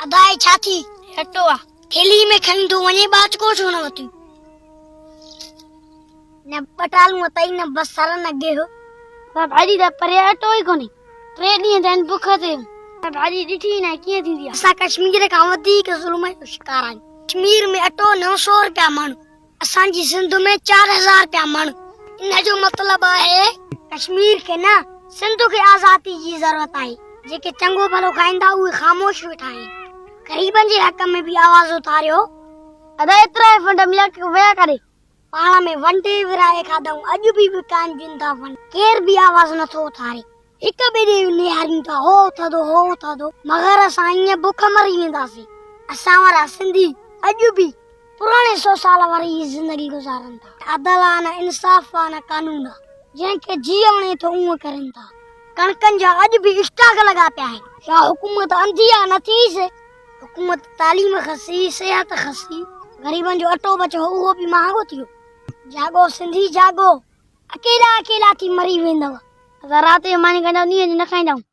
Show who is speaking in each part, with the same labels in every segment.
Speaker 1: ادا هي ڇا ٿي؟ اٽو آ. ٿيلهي ۾ کڻي ٿو وڃي ٻاچڪو ڇو نه وتيون؟ نه ٻٽالون اٿئي نه بصر نه گيهه. ادا ڀاڄي ته پري اٽو ئي ڪونهي. ٽي ڏينهن ٿيا آهن بک تي. ڀاڄي ڏٺي ئي ناهي ڪيئن ٿيندي آ. اسان ڪشمير کان وڌيڪ ظلم جو شڪار آهيون. ڪشمير ۾ اٽو 900 رپيا مڻ. اسان جي سنڌ ۾ 4000 رپيا مڻ. ان جو مطلب آهي ڪشمير کي نه سنڌ کي آزادي جي ضرورت آهي. جيڪي چڱو ڀلو کائين ٿا اهي خاموش ويٺا آهن. غريبن جي حق ۾ به آواز اٿاريو. ادا ايترا فنڊ مليا ويا ڪاڏي؟ پاڻ ۾ ونڊي ورهائي کاڌائون اڄ به وڪامجن ٿا فنڊ. ڪير به آواز نٿو اٿاري. هڪ ٻئي ڏي نهاريون ٿا هو اٿندو هو اٿندو مگر اسان ائين بک مري وينداسين. اسان وارا سنڌي اڄ به پراڻي سو سال واري ئي زندگي گذارن ٿا. عدل آ نه انصاف آ نه قانون آ. جنهن کي جيئن وڻي ٿو اونء ڪرين ٿا. ڪڻڪن جا اڄ به اسٽاڪ لڳا پيا آهن. ڇا حڪومت انڌي آ نه ٿي سي. حڪومت تعليم کسي، صحت کسي، غريبن جو اٽو بچيو هو اهو به مهانگو ٿي ويو. جاڳو سنڌي جاڳو، اڪيلا اڪيلا ٿي مري ويندؤ. اسان رات جو ماني کائيندا آهيون ڏينهن جو نه کائيندا آهيون.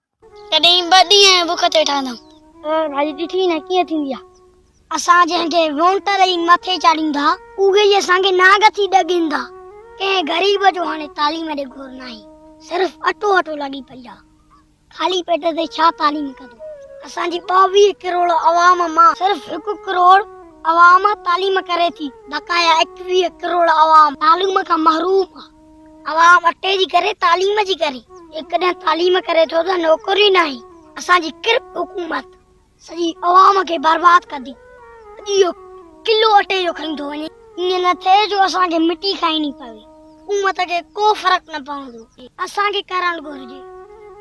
Speaker 1: ڪڏهن ٻه ڏينهن بک تي ويٺا هوندا آهيون. ڀاڄي ڏٺي ئي نه ڪيئن ٿيندي آهي. اسان جنهن کي وونٽ ڏئي مٿي چاڙهيون ٿا اهي ئي اسان کي نانگ ٿي ڏڳين ٿا. ڪنهن غريب جو هاڻي تعليم ڏي گهور ناهي. صرف اٽو اٽو لڳي پئي آهي. خالي پيٽ تي ڇا تعليم ڪندو. اسان جي 22 ڪروڙ عوام مان صرف 1 ڪروڙ عوام تعليم ڪري ٿي بقايا 21 ڪروڙ عوام تعليم کان محروم آ. عوام اٽي جي ڪري تعليم جي ڪري جيڪڏهن تعليم ڪري ٿو ته نوڪري ناهي. اسان جي ڪرپٽ حڪومت سڄي عوام کي برباد ڪندي. اڄ اهو ڪلو اٽي جو کڻي ٿو وڃي. ائين نه ٿئي جو اسان کي مٽي کائڻي پوي. حڪومت کي ڪو فرق نه پوندو. اسان کي ڪرڻ گهرجي.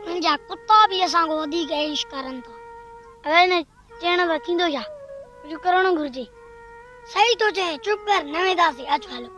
Speaker 1: انهن جا ڪتا به اسان کان وڌيڪ عيش ڪرن ٿا. الائي نه چئڻ سان ٿيندو ڇا؟ ڪجهه ڪرڻ گهرجي. صحيح ٿو چئين چپ ڪر نه وينداسين اچ هلو.